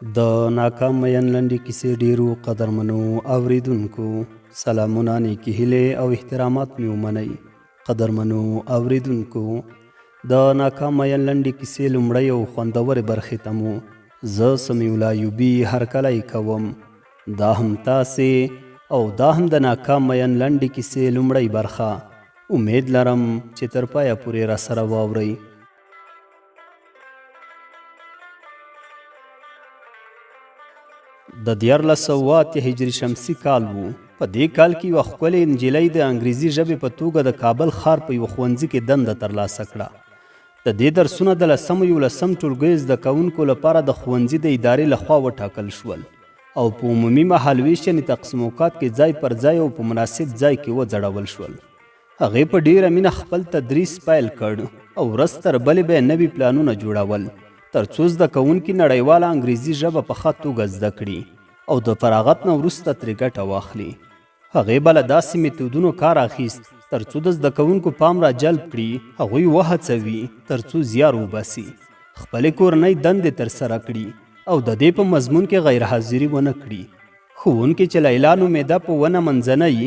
د ناکام مین لنډې کیسې ډیرو قدرمنو اوریدونکو سلامونه، نیکې هیلې او احترامات مې ومنئ. قدرمنو اوریدونکو، د ناکام مین لنډې کیسې لومړۍ او خوندورې برخې ته مو زه سمیع الله ایوبي هرکلی کوم. دا هم تاسې او دا هم د ناکام مین لنډې کیسې لومړۍ برخه. امید لرم چې تر پایه پورې راسره واورئ. د 1380 هجري شمسي کال و. په دې کال کې یوه ښکلې نجلۍ د انګریزي ژبې په توګه د کابل ښار په یوه ښوونځي کې دنده ترلاسه کړه. د دې درسونه د لسم او یولسم ټولګیو زده کوونکو لپاره د ښوونځي د ادارې له خوا وټاکل شول او په عمومي مهالوېش یعنې تقسیم اوقات کې ځای پر ځای او په مناسب ځای کې وځړول شول. هغې په ډېره مینه خپل تدریس پیل کړ او ورځ تر بلې به یې نوي پلانونه جوړول تر څو زده کوونکي نړیواله انګریزي ژبه په ښه توګه زده کړي او د فراغت نه وروسته ترې ګټه واخلي. هغې به له داسې میتودونو کار اخیست تر څو د زده کوونکو پام را جلب کړي، هغوی وهڅوي تر څو زیار وباسي، خپلې کورنۍ دندې ترسره کړي او د دې په مضمون کې غیرحاضري ونه کړي. ښوونکې چې لیلا نومېده په ونه منځنۍ،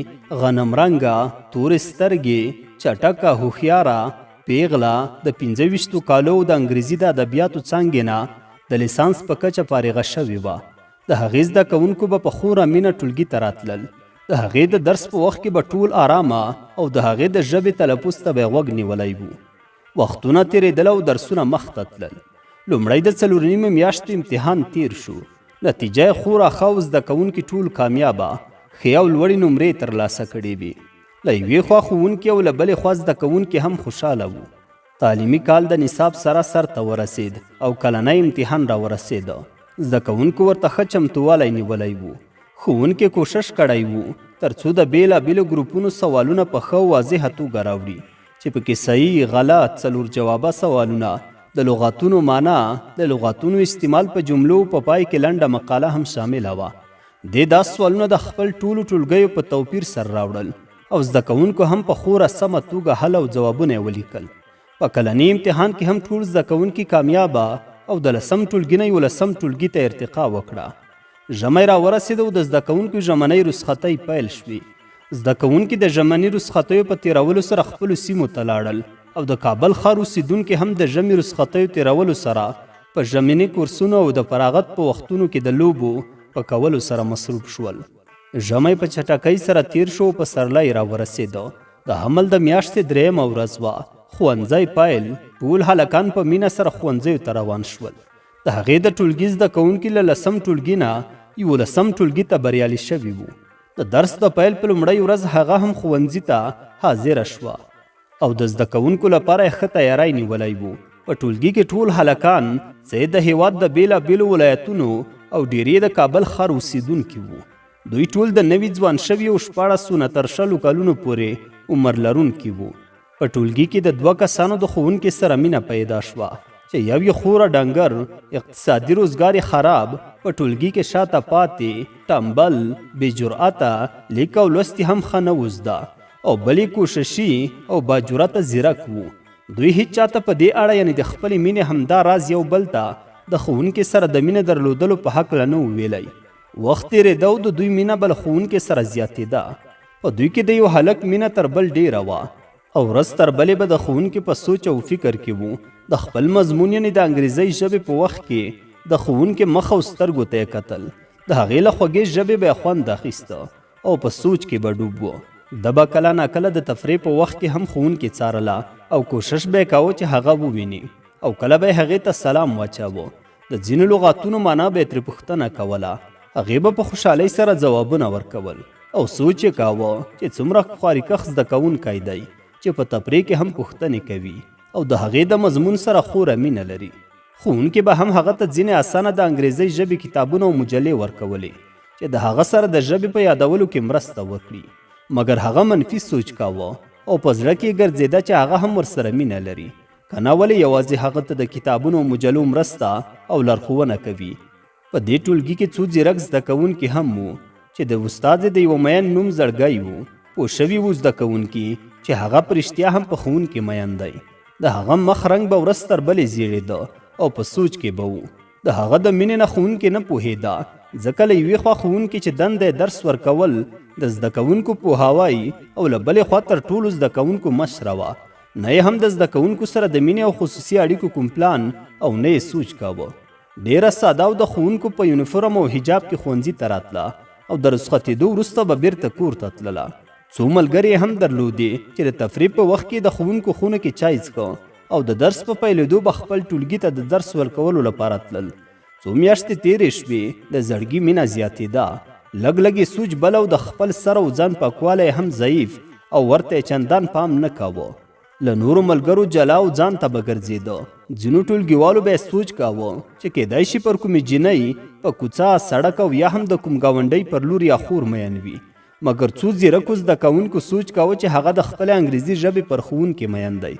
غنم رنګه، تورې سترګې، چټکه، هوښیاره پیغله، د 25 کالو او د انګریزي د ادبیاتو څانګې نه د لیسانس په کچه فارغه شوې وه. د هغې زده کوونکو به په خورا مینه ټولګي ته راتلل. د هغې د درس په وخت کې به ټول آرامه او د هغې د ژبې تلفظ ته به یې غوږ نیولی وو. وختونه تېرېدل او درسونه مخته تلل. لومړی د 4.5 میاشتو امتحان تیر شو. نتیجه یې خورا ښه او زده کوونکي ټول کامیابه، ښې او لوړې نمرې ترلاسه کړې وې. له یوې خوا ښوونکي او له بلې خوا زده کوونکي هم خوشحاله وو. تعلیمي کال د نصاب سره سر ته ورسېد او کلنی امتحان راورسېده. زده کوونکو ورته ښه چمتووالی نیولی و. ښوونکي کوشش کړی و ترڅو د بېلابېلو ګروپونو سوالونه په ښه او واضحه توګه راوړي چې پکې صحیح، غلط، څلور جوابه سوالونه، د لغاتونو معنا، د لغاتونو استعمال په جملو او په پای کې لنډه مقاله هم شامله وه. دې دا سوالونه د خپل ټولو ټولګیو په توپیر سره راوړل او زده کوونکو هم په خورا سمه توګه حل او ځوابونه یې ولیکل. په کلني امتحان کې هم ټول زده کوونکي کامیابه او د لسم ټولګي نه یولسم ټولګي ته ارتقا وکړه. ژمی راورسېد او د زده کوونکو ژمنۍ رخصتۍ پیل شوې. زده کوونکي د ژمني رخصتیو په تېرولو سره خپلو سیمو ته لاړل او د کابل ښار اوسېدونکي هم د ژمي رخصتیو تېرولو سره په ژمني کورسونو او د فراغت په وختونو کې د لوبو په کولو سره مصروف شول. ژمی په چټکۍ سره تېر شو او پسرلی راورسېده. د حمل د میاشتې درېیمه ورځ وه. ښوونځی پیل، ټول هلکان په مینه سره ښوونځیو ته روان شول. د هغې د ټولګي زده کوونکي له لسم ټولګي نه یولسم ټولګي ته بریالي شوي وو. د درس د پیل په لومړۍ ورځ هغه هم ښوونځي ته حاضره شوه او د زده کوونکو لپاره یې ښه تیاری نیولی و. په ټولګي کې ټول هلکان څه یې د هېواد د بېلابېلو ولایتونو او ډېری د کابل ښار اوسېدونکي وو. دوی ټول د نوي ځوان شوي او 16 نه تر 20 کلونو پورې عمر لرونکي وو. په ټولګي کې د دوه کسانو د ښوونکي سره مینه پیدا شوه چې یو یې خورا ډنګر، اقتصادي روزګار یې خراب، په ټولګي کې شاته پاتې، ټنبل، بې جرأته، لیک او لوست یې هم ښه نه و زده او بل یې کوششي او با جرأته ځیرک و. دوی هیچا ته په دې اړه یعنې د خپلې مینې همدا راز یو بل ته د ښوونکي سره د مینې درلودلو په هکله نه و ویلی. وخت تېرېده او د دوی مینه به له ښوونکي سره زیاتېده. په دوی کې د یو هلک مینه تر بل ډېره وه او ورځ تر بلې به د ښوونکي په سوچ او فکر کې وو. د خپل مضمون یعنې د انګریزۍ ژبې په وخت کې د ښوونکي مخ او سترګو ته یې کتل. د هغې له خوږې ژبې به یې خوند اخیسته او په سوچ کې به ډوب و. ده به کله ناکله د تفریح په وخت کې هم ښوونکې څارله او کوشش به یې کاوه چې هغه وویني او کله به یې هغې ته سلام واچاوه. د ځینو لغاتونو معنا به یې ترې پوښتنه کوله. هغې به په خوشحالۍ سره ځوابونه ورکول او سوچ یې کاوه چې څومره خواریکښ زده کوونکی دی چې په تفریح کې هم پوښتنې کوي او د هغې د مضمون سره خوره مینه لري. ښوونکي به هم هغه ته ځینې اسانه د انګریزۍ ژبې کتابونه او مجلې ورکولې چې د هغه سره د ژبې په یادولو کې مرسته وکړي، مګر هغه منفي سوچ کاوه او په زړه کې یې ګرځېده چې هغه هم ورسره مینه لري، که نه ولې یوازې هغه ته د کتابونو او مجلو مرسته او لارښوونه کوي. په دې ټولګي کې څو ځیرک زده کوونکي هم وو چې د استاد د یوه مین نوم زړګی و. پوه شوي وو زده کوونکي چې هغه په رښتیا هم په ښوونکي مین دی. د هغه مخ رنګ به ورځ تر بلې زیړېده او په سوچ کې به و. د هغه د مینې نه ښوونکې نه پوهېده، ځکه له یوې خوا ښوونکې چې دنده یې درس ورکول، د زده کوونکو پوهاوی او له بلې خوا تر ټولو زده کوونکو مشره وه، نه یې هم د زده کوونکو سره د مینې او خصوصي اړیکو کوم پلان او نه یې سوچ کاوه. ډېره ساده او د ښوونکو په یونیفورم او حجاب کې ښوونځي ته راتله او د رخصتېدو وروسته به بېرته کور ته تلله. څو ملګرې یې هم درلودې چې د تفریح په وخت کې د ښوونکو خونو کې چای څښه او د درس په پیلېدو به خپل ټولګي ته د درس ورکولو لپاره تلل. څو میاشتې تېرې شوې، د زړګي مینه زیاتېده. لږ لږ یې سوچ بل او د خپل سر او ځان پاکوالی یې هم ضعیف او ورته یې چندان پام نه کاوه. له نورو ملګرو جلا او ځان ته به ګرځېده. ځینو ټولګیوالو به یې سوچ کاوه چې کېدای شي پر کومې جینۍ په کوڅه، سړک او یا هم د کوم ګاونډۍ پر لور یا خور مین وي. مګر څو ځیرکو زده کوونکو سوچ کاوه چې هغه د خپلې انګریزي ژبې پر ښوونکې مین دی.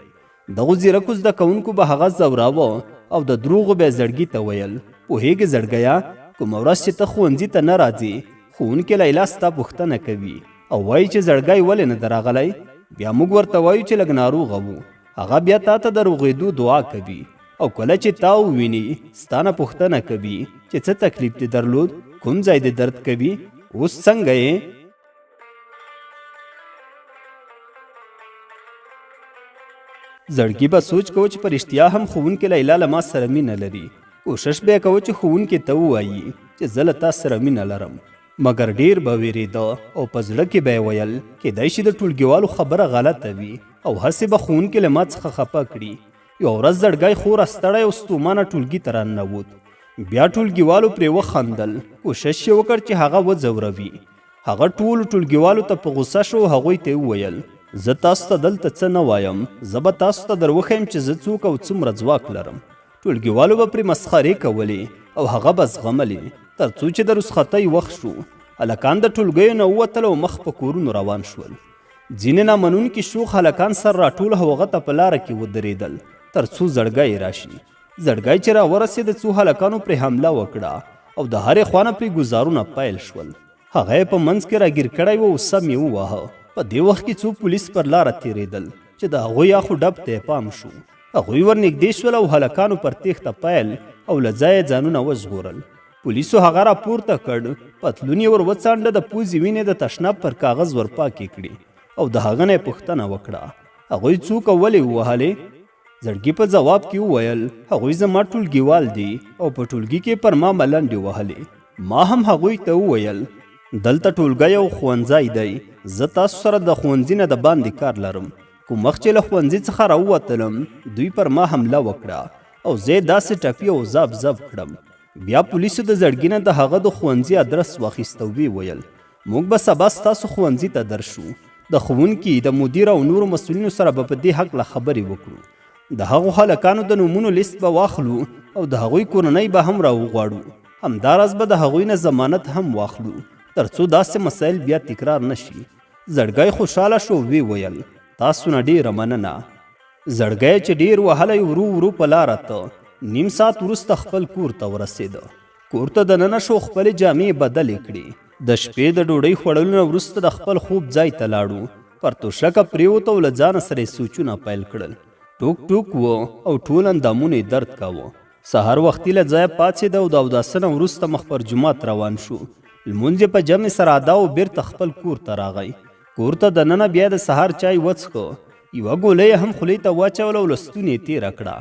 دغو ځیرکو زده کوونکو به هغه ځوراوه او د دروغو به یې زړګي ته ویل، پوهېږې زړګیه، کومه ورځ چې ته ښوونځي ته نه راځې، ښوونکې لیلا ستا پوښتنه کوي او وایي چې زړګی ولې نه دی راغلی؟ بیا موږ ورته وایو چې لږ ناروغه وو. هغه بیا تا ته د روغېدو دعا کوي او کله چې تا وویني ستا نه پوښتنه کوي چې څه تکلیف دې درلود، کوم ځای دې درد کوي، اوس څنګه یې؟ زړګي به سوچ کوو چې په رښتیا هم ښوونکې لیلا له ما سره مینه لري. کوشش به یې کوو چې ښوونکې ته ووایي چې زه له تا سره مینه لرم، مګر ډېر به وېرېده او په زړه کې به یې ویل کېدای شي د ټولګیوالو خبره غلطه وي او هسې به ښوونکې له ما څخه خپه کړي. یوه ورځ زړګی خورا ستړی او ستومانه ټولګي ته راننوت. بیا ټولګیوالو پرې وخندل، کوشش یې وکړ چې هغه وځوروي. هغه ټولو ټولګیوالو ته په غوسه شو او هغوی ته یې وویل، زه تاسو ته دلته څه نه وایم، زه به تاسو ته در وښیم چې زه څوک او څومره ځواک لرم. ټولګیوالو به پرې مسخرې کولې او هغه به زغملې، تر څو چې د رخصتۍ وخت شو. هلکان د ټولګیو نه ووتل او مخ په کورونو روان شول. ځینې نامنونکي شوخ هلکان سر راټول او هغه ته په لاره کې ودرېدل تر څو زړګی راشي. زړګی چې راورسېده، څو هلکانو پرې حمله وکړه او د هرې خوا نه پرې ګوزارونه پیل شول. هغه یې په منځ کې راګیر کړی و او سم یې وواهه. په دې وخت کې څو پولیس پر لاره تېرېدل چې د هغوی اخ و ډب ته یې پام شو. هغوی ورنږدې شول او هلکانو پر تېښته پیل او له ځایه یې ځانونه وژغورل. پولیسو هغه راپورته کړ، پتلون یې ور وڅانډه، د پوزې وینې د تشناب پر کاغذ ور پاکې کړې او د هغه نه یې پوښتنه وکړه، هغوی څوک او ولې ووهلې؟ زړګي په ځواب کې وویل، هغوی زما ټولګیوال دي او په ټولګي کې پر ما ملنډې وهلې. ما هم هغوی ته وویل، دلته ټولګی او ښوونځی دی، زه تاسو سره د ښوونځي نه د باندې کار لرم. کوم وخت چې له ښوونځي څخه راووتلم، دوی پر ما حمله وکړه او زه یې داسې ټپي او زاب زب کړم. بیا پولیسو د زړګي نه د هغه د ښوونځي ادرس واخیست او ویې ویل، موږ به سبا ستاسو ښوونځي ته درشو، د ښوونکي، د مدیر او نورو مسؤلینو سره به په دې هکله خبرې وکړو. د هغو هلکانو د نومونو لیست به واخلو او د هغوی کورنۍ به هم راوغواړو. همداراز به د هغوی نه ضمانت هم واخلو، ترڅو داسې مسایل بیا تکرار نه شي. زړګی خوشحاله شو او ویې ویل، تاسو نه ډېره مننه. زړګی چې ډېر وهلی ورو ورو په لاره ته، نیم ساعت وروسته خپل کور ته ورسېده. کور ته دننه شو، خپلې جامې یې بدلې کړې. د شپې د ډوډۍ خوړلو نه وروسته د خپل خوب ځای ته لاړو، پر توشکه پرېوت او له ځانه سره یې سوچونه پیل کړل. ټوک ټوک و او ټول اندامونو یې درد کاوه. سهار وختي له ځایه پاڅېده او د اوداسه نه وروسته مخ پر جومات روان شو. لمونځ یې په جمع سره ادا او بېرته خپل کور ته راغی. کور ته دننه بیا د سهار چای وڅښه. یوه ګولۍ یې هم خولې ته واچوله او له ستوني یې تېره کړه.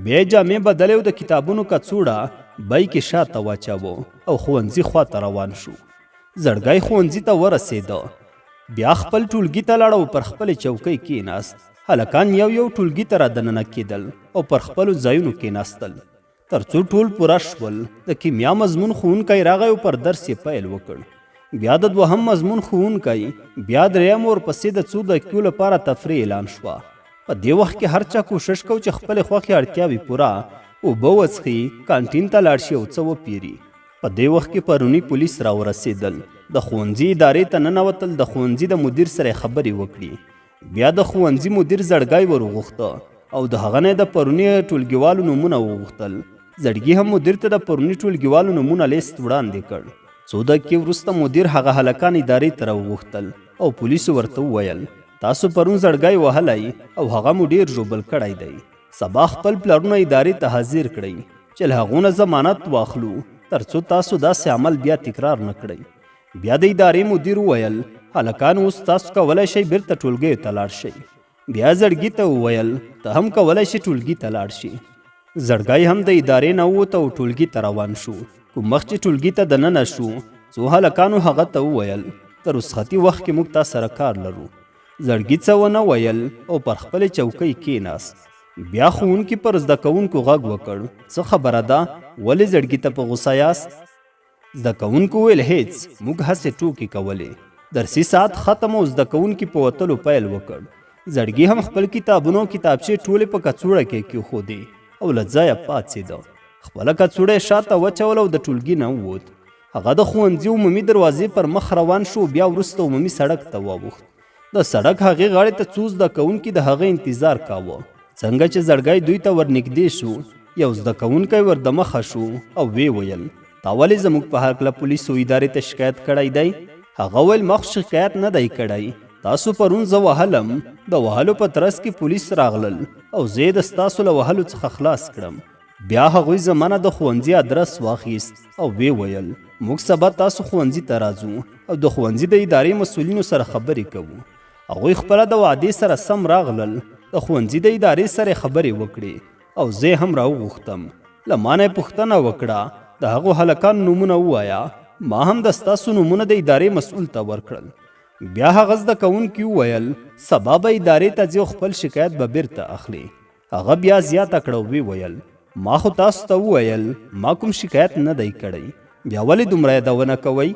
بیا یې جامې بدلې او د کتابونو کڅوړه بیک یې شاته واچاوه او ښوونځي خواته روان شو. زړګی ښوونځي ته ورسېده. بیا خپل ټولګي ته لاړ او پر خپلې چوکۍ کېناست. هلکان یو یو ټولګي ته را دننه کېدل او پر خپلو ځایونو کېناستل. تر څو ټول پوره شول. د کیمیا مضمون ښوونکی راغی او پر درس یې پیل وکړ. بیا د دوهم مضمون ښوونکی، بیا دریم، ورپسې د څو دقیقو لپاره تفریح اعلان شوه. په دې وخت کې هر چا کوشش کو چې خپلې خوښې اړتیاوې پوره، اوبه وڅښي، کانټین ته لاړ شي او څه وپیري. په دې وخت کې پروني پولیس راورسېدل، د ښوونځي ادارې ته ننوتل، د ښوونځي د مدیر سره یې خبرې وکړې. بیا د ښوونځي مدیر زړګی وروغوښته او د هغه نه یې د پروني ټولګیوالو نومونه وغوښتل. زړګي هم مدیر ته د پروني ټولګیوالو نومونه لیست وړاندې کړ. څو دقیقې وروسته مدیر هغه هلکان ادارې ته راوغوښتل او پولیسو ورته وویل، تاسو پرون زړګی وهلی او هغه مو ډېر ژوبل کړی دی. سبا خپل پلرونه ادارې ته حاضر کړئ. چې له هغو نه ضمانت واخلو ترڅو تاسو داسې عمل بیا تکرار نه کړئ. بیا د ادارې مدیر وویل، هلکان اوس تاسو کولی شئ بیرته ټولګیو ته لاړ شئ. بیا زړګي ته وویل، ته هم کولی شې ټولګي ته لاړ شې. زړګی هم د ادارې نه ووت او ټولګي ته روان شو. کوم وخت چې ټولګي ته دننه شو، څو هلکانو هغه ته وویل، د رخصتي وخت کې موږ تا سره کار لرو. زړګي څه ونه ویل او پر خپلې چوکۍ کیناست. بیا ښوونکي پر زده کوونکو غږ وکړ، څه خبره ده، ولې زړګي ته په غوسه یاست؟ زده کوونکو ویل، هیڅ، موږ هسې ټوکې کولې. درسي ساعت ختم او زده کوونکي په وتلو پیل وکړ. زړګي هم خپل کتابونه او کتابچې ټولې په کڅوړه کې کېښودې او له ځایه پاڅېده. خپله کڅوړه یې شاته وچوله او د ټولګي نه ووت. هغه د ښوونځي عمومي دروازې پر مخ روان شو او بیا وروسته عمومي سړک ته واوښت. د سړک هغې غاړې ته څو زده کوونکي د هغه انتظار کاوه. څنګه چې زړګی دوی ته ورنږدې شو، یو زده کوونکی ور دمخه شو او ویې ویل، تا ولې زموږ په هکله پولیسو ادارې ته شکایت کړی دی؟ هغه ویل، ما خو شکایت نه دی کړی، تاسو پرون زه وهلم، د وهلو په ترڅ کې پولیس راغلل او زه یې د ستاسو له وهلو څخه خلاص کړم. بیا هغوی زما نه د ښوونځي ادرس واخیست او ویې ویل، موږ سبا تاسو ښوونځي ته راځو او د ښوونځي د ادارې مسؤلینو سره خبرې کوو. هغوی خپله د وعدې سره سم راغلل، د ښوونځي د ادارې سره یې خبرې وکړې او زه یې هم راوغوښتم. له ما نه یې پوښتنه وکړه، د هغو هلکانو نومونه ووایه. ما هم د ستاسو نومونه د ادارې مسؤل ته ورکړل. بیا هغه زده کوونکي وویل، سبا به ادارې ته ځې او خپل شکایت به بیرته اخلې. هغه بیا زیاته کړه او ویې ویل، ما خو تاسو ته وویل، ما کوم شکایت نه دی کړی، بیا ولې دومره یادونه کوئ؟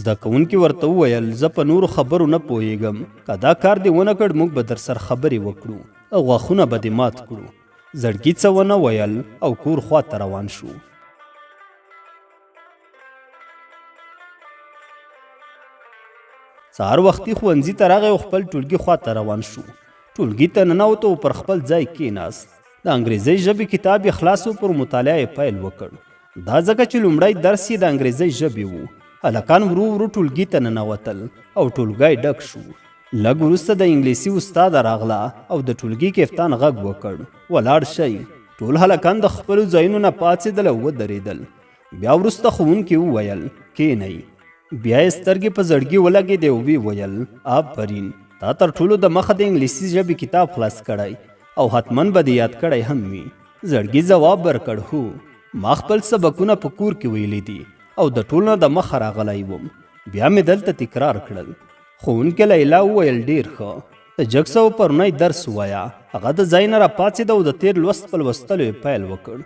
زده کوونکي ورته وویل، زه په نورو خبرو نه پوهېږم، که دا کار دې ونه کړ، موږ به درسره خبرې وکړو او غاښونه به دې مات کړو. زړګي څه ونه ویل او کور خوا ته روان شو. سهار وختي ښوونځي ته راغی او خپل ټولګي خوا ته روان شو. ټولګي ته ننوت او پر خپل ځای کېناست. د انګریزۍ ژبې کتاب یې خلاص او پر مطالعه یې پیل وکړ. دا ځکه چې لومړی درس یې د انګریزۍ ژبې و. هلکان ورو ورو ټولګي ته ننوتل او ټولګی ډک شو. لږ وروسته د انګلیسي استاده راغله او د ټولګي کفتان غږ وکړ، ولاړ شئ. ټول هلکان د خپلو ځایونو نه پاڅېدل او ودرېدل. بیا وروسته ښوونکي وویل، کینئ. بیا یې سترګې په زړګي ولګېدې او ویې ویل، آفرین، تا تر ټولو د مخه د انګلیسي ژبې کتاب خلاص کړی او حتما به دې یاد کړی هم وي. زړګي ځواب ورکړ، هو، ما خپل سبقونه په کور کې ویلي دي او د ټولو نه د مخه راغلی وم، بیا مې دلته تکرار کړل. ښوونکې لیلا وویل، ډېر ښه، ته جګ سه او پرونی درس ووایه. هغه د ځای نه راپاڅېده او د تېر لوست په لوستلو یې پیل وکړ.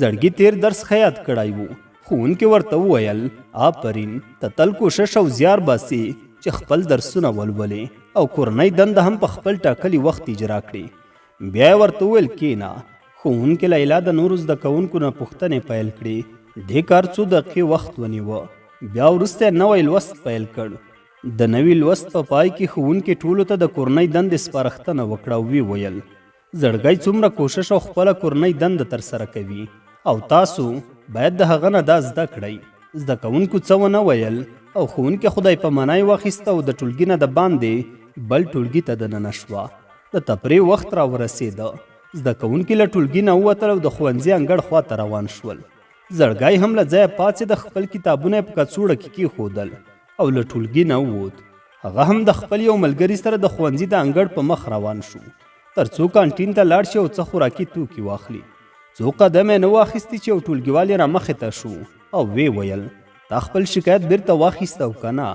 زړګي تېر درس ښه یاد کړی و. ښوونکي ورته وویل، آفرین، ته تل کوشش او زیار باسې چې خپل درسونه ولولې او کورنۍ دنده هم په خپل ټاکلي وخت اجرا کړې. بیا یې ورته وویل، کېنه. ښوونکې لیلا د نورو زده کوونکو نه پوښتنې پیل کړې. دې کار څو دقیقې وخت ونیوه. بیا وروسته یې نوی لوست پیل کړ. د نوي لوست په پای کې ښوونکې ټولو ته د کورنۍ دندې سپارښتنه وکړه او ویې ویل، زړګی څومره کوشش او خپله کورنۍ دنده ترسره کوي او تاسو باید د هغه نه دا زده کړئ. زده کوونکو څه ونه ویل او ښوونکې خدای پامانۍ واخیسته او د ټولګي نه د باندې بل ټولګي ته دننه شوه. د تفریح وخت راورسېده. زده کوونکي له ټولګي نه ووتل او د ښوونځي انګړ خوا ته روان شول. زړګی هم له ځایه پاڅېده، خپل کتابونه یې په کڅوړه کې کېښودل او له ټولګي نه ووت. هغه هم د خپل یو ملګري سره د ښوونځي د انګړ په مخ روان شو، تر څو کانټین ته لاړ شي او څه خوراکي توکي واخلي. څو قدمه یې نه وو اخیستي چې یو ټولګیوال یې رامخې ته شو او ویې ویل، تا خپل شکایت بیرته واخیست او که نه؟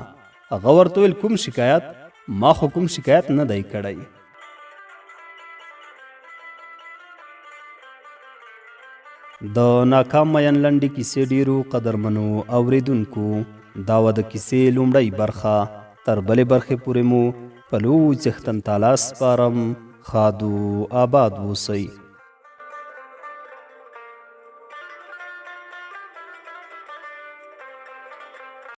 هغه ورته وویل، کوم شکایت؟ ما خو کوم شکایت نه دی کړی. د ناکام میین لنډې کیسې ډیرو قدرمنو اوریدونکو، دا وه د کیسې لومړۍ برخه. تر بلې برخې پورې مو په لوی څښتن تعالی سپارم. ښاد و آباد اوسئ.